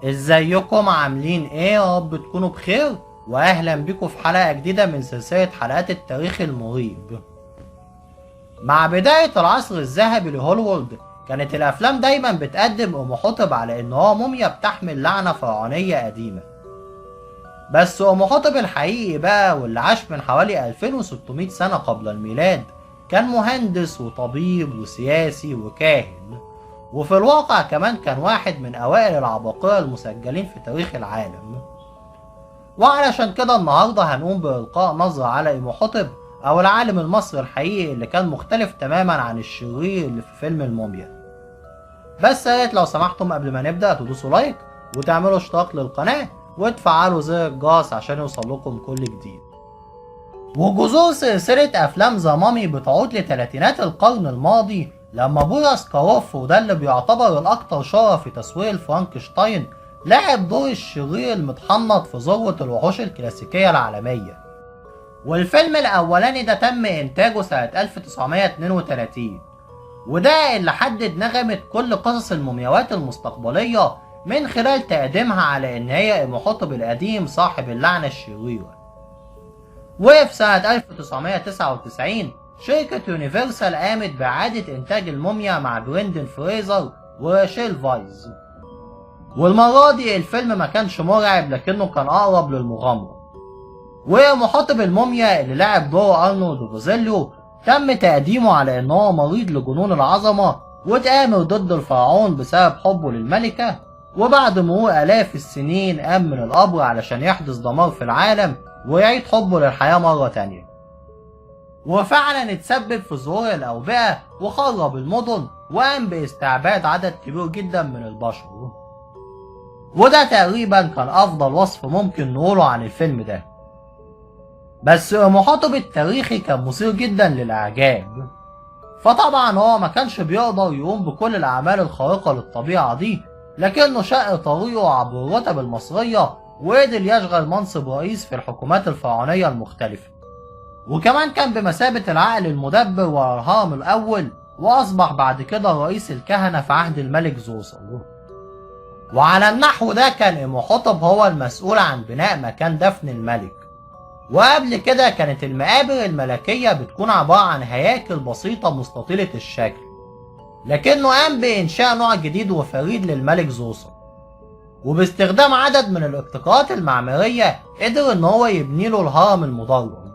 ازيكم عاملين ايه؟ يا رب تكونوا بخير، واهلا بكم في حلقة جديدة من سلسلة حلقات التاريخ المريب. مع بداية العصر الذهبي لهوليوود كانت الافلام دايما بتقدم امحوتب على ان هو موميا بتحمل لعنة فرعونية قديمة، بس امحوتب الحقيقي بقى واللي عاش من حوالي 2600 سنة قبل الميلاد كان مهندس وطبيب وسياسي وكاهن، وفي الواقع كمان كان واحد من أوائل العباقرة المسجلين في تاريخ العالم. وعلشان كده النهاردة هنقوم بإلقاء نظرة على إمحوتب أو العالم المصري الحقيقي اللي كان مختلف تماما عن الشرير اللي في فيلم الموميا. بس يا ريت لو سمحتم قبل ما نبدأ تدوسوا like وتعملوا اشتراك للقناة وتفعلوا زر الجرس عشان يوصل لكم كل جديد. وجذور سلسلة أفلام The Mummy بتعود لتلاتينات القرن الماضي لما بوريس كاروف، وده اللي بيعتبر الأكثر شهرة في تصوير فرانكشتاين، لعب دور الشرير المتحنط في ذروة الوحوش الكلاسيكية العالمية. والفيلم الأولاني ده تم إنتاجه سنة 1932، وده اللي حدد نغمة كل قصص المومياوات المستقبلية من خلال تقديمها على إن هي إمحوتب القديم صاحب اللعنة الشريرة. وفي سنة 1999 شركة يونيفرسال قامت بإعادة إنتاج الموميا مع بريندن فريزر وراشيل فايز، والمرة دي الفيلم ما كانش مرعب لكنه كان أقرب للمغامرة. ومحاطب الموميا اللي لعب دور أرنولد فوزيليو تم تقديمه على إن هو مريض لجنون العظمة واتآمر ضد الفرعون بسبب حبه للملكة، وبعد مرور آلاف السنين قام من القبر علشان يحدث دمار في العالم ويعيد حبه للحياة مرة تانية. وفعلا اتسبب في ظهور الأوبئة وخرب المدن وقام باستعباد عدد كبير جدا من البشر. وده تقريبا كان أفضل وصف ممكن نقوله عن الفيلم ده. بس إمحوتب التاريخي كان مثير جدا للإعجاب، فطبعا هو ما كانش بيقدر يقوم بكل الأعمال الخارقة للطبيعة دي، لكنه شق طريقه عبر الرتب المصرية وقدر يشغل منصب رئيس في الحكومات الفرعونية المختلفة. وكمان كان بمثابة العقل المدبر ورا الهرم الأول، وأصبح بعد كده رئيس الكهنة في عهد الملك زوسر. وعلى النحو ده كان إمحوتب هو المسؤول عن بناء مكان دفن الملك. وقبل كده كانت المقابر الملكية بتكون عبارة عن هياكل بسيطة مستطيلة الشكل، لكنه قام بإنشاء نوع جديد وفريد للملك زوسر، وباستخدام عدد من الابتكارات المعمارية قدر إن هو يبني له الهرم المدرج،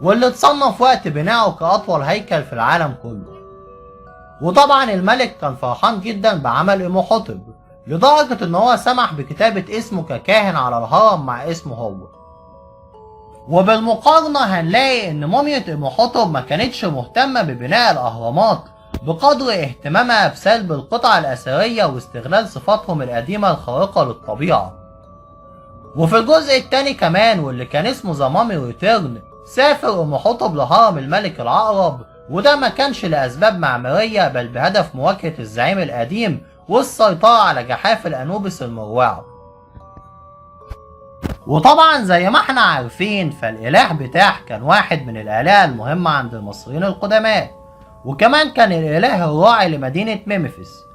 واللي اتصنف وقت بنائه كأطول هيكل في العالم كله. وطبعا الملك كان فرحان جدا بعمل إمحوتب لدرجة إن هو سمح بكتابة اسمه ككاهن على الهرم مع اسمه هو. وبالمقارنة هنلاقي إن مومية إمحوتب ما كانتش مهتمة ببناء الأهرامات بقدر اهتمامها بسلب القطع الأثرية واستغلال صفاتهم القديمة الخارقة للطبيعة. وفي الجزء الثاني كمان واللي كان اسمه The Mummy Returns، سافر إمحوتب لهرم الملك العقرب، وده ما كانش لأسباب معمارية بل بهدف مواجهة الزعيم القديم والسيطرة على جحافل أنوبس المروعة. وطبعا زي ما احنا عارفين فالإله بتاح كان واحد من الآلهة المهمة عند المصريين القدماء، وكمان كان الإله الراعي لمدينة ممفيس،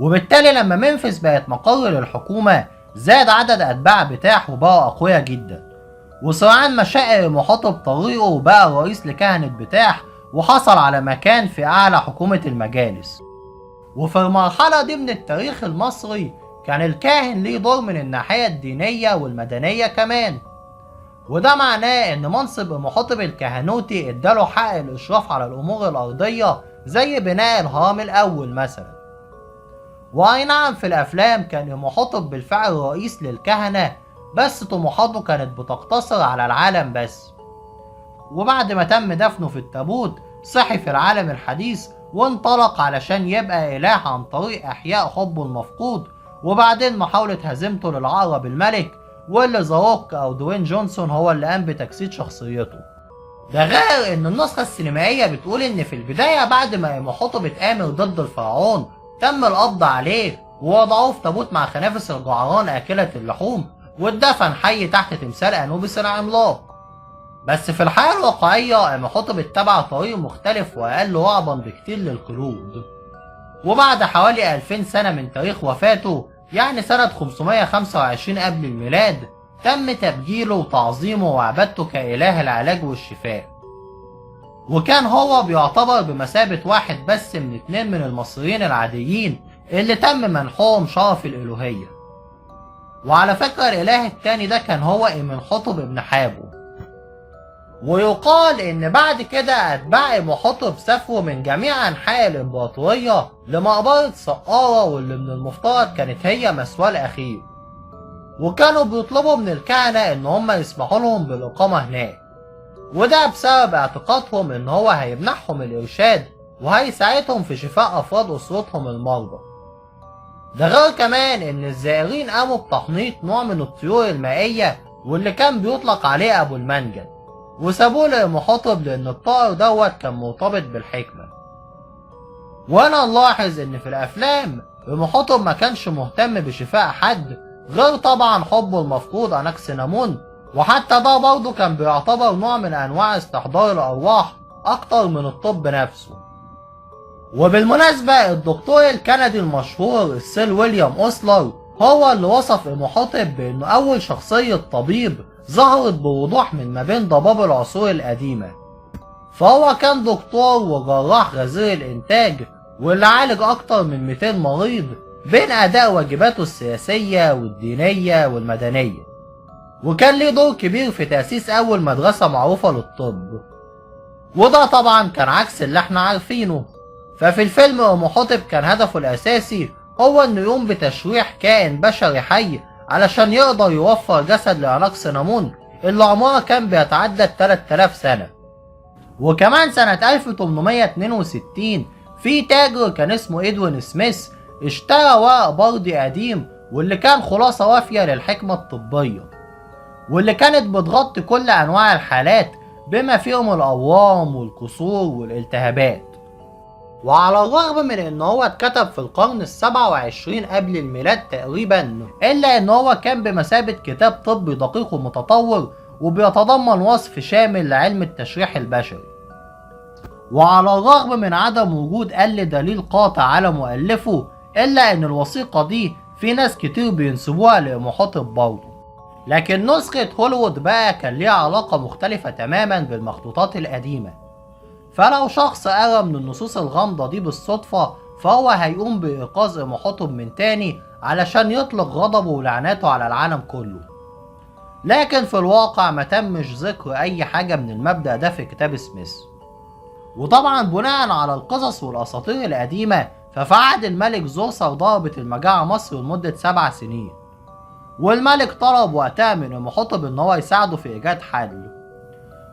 وبالتالي لما ممفيس بقت مقر للحكومة زاد عدد أتباع بتاح وبقوا أقوياء جدا. وسرعان ما شق إمحوتب طريقه وبقى رئيس لكهنة بتاح، وحصل على مكان في أعلى حكومة المجالس. وفي المرحلة دي من التاريخ المصري كان الكاهن ليه دور من الناحية الدينية والمدنية كمان، وده معناه إن منصب إمحوتب الكهنوتي اداله حق الإشراف على الأمور الأرضية زي بناء الهرم الأول مثلا. وأي نعم في الأفلام كان إمحوتب بالفعل رئيس للكهنة، بس طموحاته كانت بتقتصر على العالم بس. وبعد ما تم دفنه في التابوت صحي في العالم الحديث وانطلق علشان يبقى إله عن طريق إحياء حبه المفقود، وبعدين محاولة هزيمته للعقرب الملك واللي The Rock أو دوين جونسون هو اللي قام بتجسيد شخصيته. ده غير إن النسخة السينمائية بتقول إن في البداية بعد ما إمحوتب اتآمر ضد الفرعون تم القبض عليه ووضعوه في تابوت مع خنافس الجعران آكلة اللحوم، واتدفن حي تحت تمثال أنوبيس العملاق. بس في الحياة الواقعية إمحوتب اتبع طريق مختلف وأقل رعبا بكتير للخلود. وبعد حوالي 2000 سنة من تاريخ وفاته يعني سنة 525 قبل الميلاد، تم تبجيله وتعظيمه وعبادته كإله العلاج والشفاء. وكان هو بيعتبر بمثابة واحد بس من 2 من المصريين العاديين اللي تم منحهم شرف الإلوهية. وعلى فكرة الإله التاني ده كان هو إمنحتب ابن حابو. ويقال إن بعد كده أتباع إمحتب سافروا من جميع أنحاء الإمبراطورية لمقبرة سقارة، واللي من المفترض كانت هي مثواه الأخير، وكانوا بيطلبوا من الكهنة إن هم يسمحوا لهم بالإقامة هناك، وده بسبب اعتقادهم إن هو هيمنحهم الإرشاد وهيساعدهم في شفاء أفراد أسرتهم المرضى. ده غير كمان إن الزائرين قاموا بتحنيط نوع من الطيور المائية واللي كان بيطلق عليه أبو المنجل، وسابوه لإمحتب لأن الطائر دوت كان مرتبط بالحكمة. وأنا نلاحظ إن في الأفلام إمحتب ما كانش مهتم بشفاء حد غير طبعا حبه المفقود أناكسينامون، وحتى ده برضه كان بيعتبر نوع من أنواع استحضار الأرواح أكتر من الطب نفسه. وبالمناسبة الدكتور الكندي المشهور السير ويليام أوسلر هو اللي وصف إمحتب بأنه أول شخصية طبيب ظهرت بوضوح من ما بين ضباب العصور القديمة. فهو كان دكتور وجراح غزير الإنتاج، واللي عالج أكتر من 200 مريض بين أداء واجباته السياسية والدينية والمدنية، وكان ليه دور كبير في تأسيس أول مدرسة معروفة للطب، وده طبعا كان عكس اللي احنا عارفينه. ففي الفيلم إمحتب كان هدفه الأساسي هو إنه يقوم بتشريح كائن بشري حي علشان يقدر يوفر جسد لأناكسينامون اللي عمرها كان بيتعدى 3000 سنة. وكمان سنة 1862 في تاجر كان اسمه إدوين سميث اشترى ورق بردي قديم واللي كان خلاصة وافية للحكمة الطبية، واللي كانت بتغطي كل أنواع الحالات بما فيهم الأورام والكسور والالتهابات. وعلى الرغم من ان هو اتكتب في القرن 27 قبل الميلاد تقريبا، الا ان هو كان بمثابة كتاب طبي دقيق ومتطور وبيتضمن وصف شامل لعلم التشريح البشري. وعلى الرغم من عدم وجود أي دليل قاطع على مؤلفه، الا ان الوثيقة دي في ناس كتير بينسبوها لإمحتب برضه. لكن نسخة هوليوود بقى كان ليها علاقة مختلفة تماما بالمخطوطات القديمة، فلو شخص قرا من النصوص الغامضة دي بالصدفة فهو هيقوم بإيقاظ إمحتب من تاني علشان يطلق غضبه ولعناته على العالم كله. لكن في الواقع ما تمش ذكر أي حاجة من المبدأ ده في كتاب سميث. وطبعا بناء على القصص والأساطير القديمة، ففي عهد الملك زوسر ضربت المجاعة مصر لمدة 7 سنين، والملك طلب وقتها من إمحتب إن هو يساعده في إيجاد حل.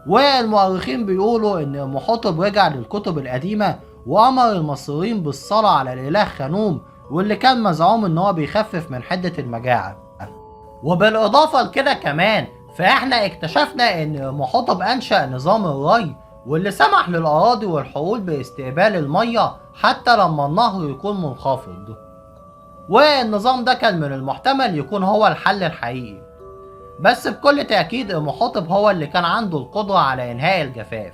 والمؤرخين بيقولوا إن إمحتب رجع للكتب القديمة وأمر المصريين بالصلاة على الإله خانوم، واللي كان مزعوم إن هو بيخفف من حدة المجاعة. وبالإضافة لكده كمان فإحنا اكتشفنا إن إمحتب أنشأ نظام الري، واللي سمح للأراضي والحقول باستقبال المية حتى لما النهر يكون منخفض. والنظام ده كان من المحتمل يكون هو الحل الحقيقي، بس بكل تأكيد إمحتب هو اللي كان عنده القدرة على إنهاء الجفاف.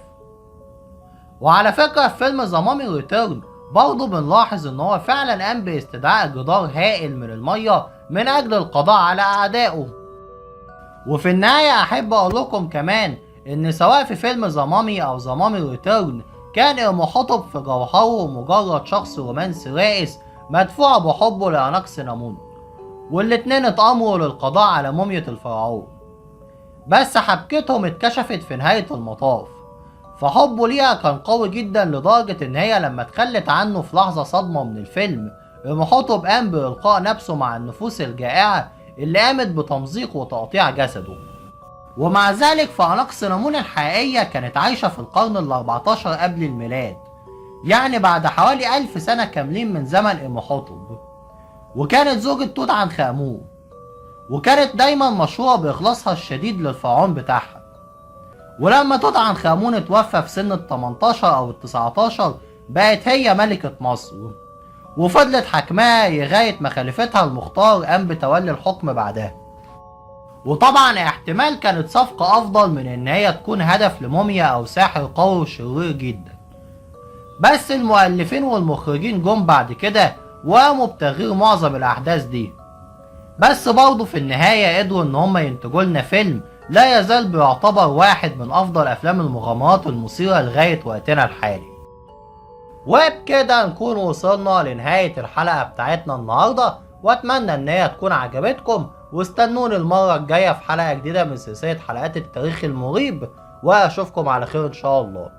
وعلى فكرة في فيلم The Mummy Return برضه بنلاحظ إن هو فعلا قام باستدعاء جدار هائل من المية من أجل القضاء على أعدائه. وفي النهاية أحب أقول لكم كمان إن سواء في فيلم The Mummy أو The Mummy Return كان إمحتب في جوهره مجرد شخص رومانسي رائس مدفوع بحبه لأناكسينامون، والاتنين اتأمروا للقضاء على مومية الفرعون، بس حبكتهم اتكشفت في نهاية المطاف. فحبه ليها كان قوي جدا لدرجة ان هي لما اتخلت عنه في لحظة صدمة من الفيلم، إمحتب قام بإلقاء نفسه مع النفوس الجائعة اللي قامت بتمزيق وتقطيع جسده. ومع ذلك فأناكسينامون الحقيقية كانت عايشة في القرن ال14 قبل الميلاد، يعني بعد حوالي 1000 سنة كاملين من زمن إمحتب، وكانت زوجة توت عنخ آمون، وكانت دايما مشهورة بإخلاصها الشديد للفرعون بتاعها. ولما توت عنخ آمون اتوفى في سن ال18 أو ال19 بقت هي ملكة مصر، وفضلت حكمها لغاية ما خليفتها المختار قام بتولي الحكم بعدها. وطبعا احتمال كانت صفقة أفضل من إن هي تكون هدف لموميا أو ساحر قوي وشرير جدا، بس المؤلفين والمخرجين جم بعد كده وقاموا بتغيير معظم الأحداث دي. بس برضه في النهاية قدروا ان هم ينتجوا لنا فيلم لا يزال بيعتبر واحد من افضل افلام المغامرات المثيرة لغاية وقتنا الحالي. وبكده نكون وصلنا لنهاية الحلقة بتاعتنا النهاردة، واتمنى ان هي تكون عجبتكم، واستنوني المرة الجاية في حلقة جديدة من سلسلة حلقات التاريخ المريب، واشوفكم على خير ان شاء الله.